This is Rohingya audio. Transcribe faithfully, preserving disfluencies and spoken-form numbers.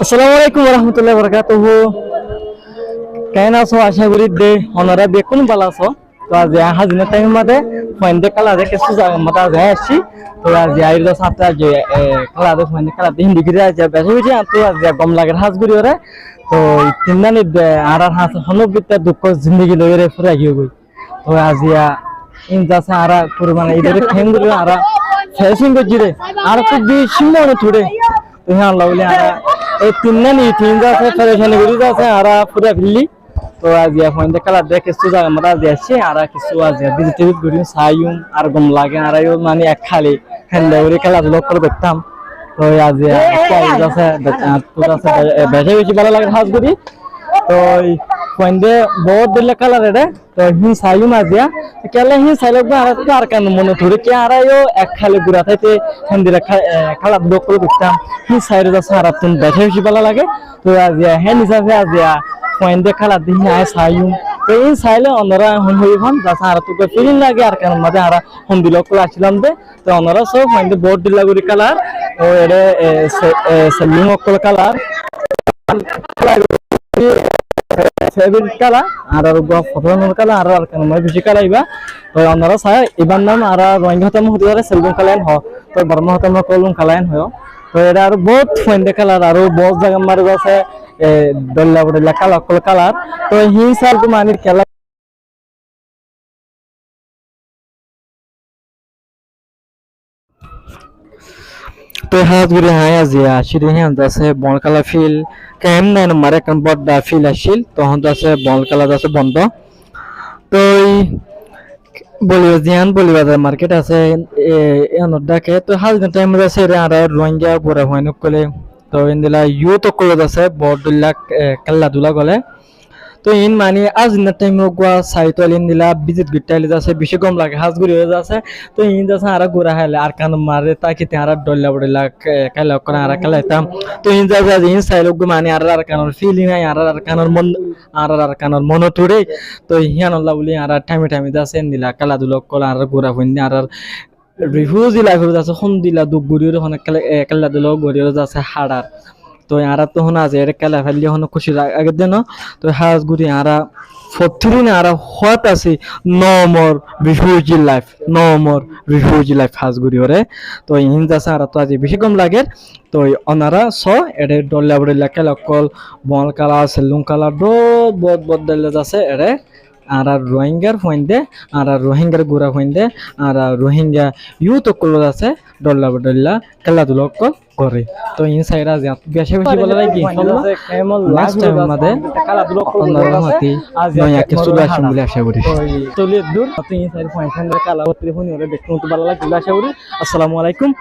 Assalamu alaikum warahmatullahi wabarakatuhu. Keén asó? Acá gorí de onora beggún bála asó. Tóu aziya házinor thaimor mazé fuainde kéla de kessú zagar mazé aziya aiccí. Tóu aziya aiyóre de sáte aziya, e, kéla de fuainde kéla de híndi gorí aziya beci beci añáttu aziya gom lager hás gorí óre. Tóu tinnáni de añárar hás honó bitta dukko zindigi loiyóre fúrai giyói. Tóu aziya ín zasé añára fura mane ídore keén gorí añára fesin goijjí re, añára kúb beci mone tuçé. Tóu híyan loi buli añára e tinnáni tin zasé ferecani gorí zasé añára fúrai félli. Tóu aziya fuainde kéla de kessú zagar mazé aziya aiccí, añára kessú aziya visit tisit goijjum, saiyum, ar gom lage, añára yó mani ek háli hénde gorí kéla dula ókkol goittám. Tóu aziya, aziya zasé, be-, añáttu zasé, be-, e, beci beci bála lager hás gorí. Tóu fuainde bout dóilla kéla re. Tóu hín saiyum aziya. Kiyólla hín sailé uggwá añárattú Arkanor mone tuçé ki añára yó ek háli gura táite héndilla ká-, e, kéla dula ókkol goittám. Hín saiyóre zasé añárattún beci beci bála lage. Tóu aziya hé hísafe aziya fuainde kéla de hín añí saiyum. Tóu hín sailé onora hon hoiban zasé añárattú uggwá filin lage Arkanor mazé añára hondilla ókkol accílam de. Tóu onora só fuainde bout dóilla gorí kéla. Tóu ere, e, se-, e, sellung ókkol kéla. Favorit kéla, añárar uggwá fotónor kéla, añárar Arkanor mazé beci kéla iba. Tóu onora sai, ibar nam añára Rohingya hotá mazé hoó de sellung kéla en hoó, tóu Borma hotá mazé kellung kéla en hoó. Tóu ere aró bout fuainde kéla, aró bout zagar mazé asé, e, dóilla dóilla kéla ókkol kéla. Tóu hín sailé uggwá mani kéla Tóu hás gorí añí aziya aiccí de híyan zasé Boñalkala field, kemp nainor mazé ekkán bodda field accíl, tohón zasé Boñalkala zasé bondo. Tóu boli, ziyán boli bazar market asé, e, iyanor dháke. Tóu házinor thaimor mazé asé ere añára Rohingya gura fuain ókkole, tóu endilla youth ókkol zasé bout dóilla, e, kéla dula gole. Tóu iín mani azinna thaimor uggwá saito aile endilla visit goittó aile zasé beci gom lage, hás gorí óre zasé. Tóu iín zasé añára gura háile Arkanor mazé tákite añára dóilla dóilla, e, kéla ókkol añára kélaitám. Tóu iín zasé iín sailé uggwá mani añárar Arkanor feeling ai, añárar Arkanor mon, añárar Arkanor mone tuçé. Tóu híyanolla buli añára thaimi thaimi zasé endilla kéla dula ókkol añárar gura fuainde añárar refugee life ot zasé hondilla duk gorí óre hone kéla, e, kéla dula gorí óre zasé haçar. Tóu añárattú hone aziya ere kéla félli hone kúci la-, lage de no. Tóu hás gorí añára fottí din añára hoót así, no more refugee life, no more refugee life hás gorí óre. Tóu iín zasé añárattú aziya beci gom lager. Tóu onora só ere dóilla dóilla kéla ókkol, Boñalkala, sellung kéla, bout bout bout dóilla zasé ere. Añárar Rohingyar fuainde, añárar Rohingyar gura fuainde, añárar Rohingya youth ókkol zasé dóilla dóilla kéla dula ókkol goré. Tóu iín saiyóre aziya beci beci bála lage. Next time mazé onora mati noiya kessú loi aicím buli acá gorí. Assalamu alaikum.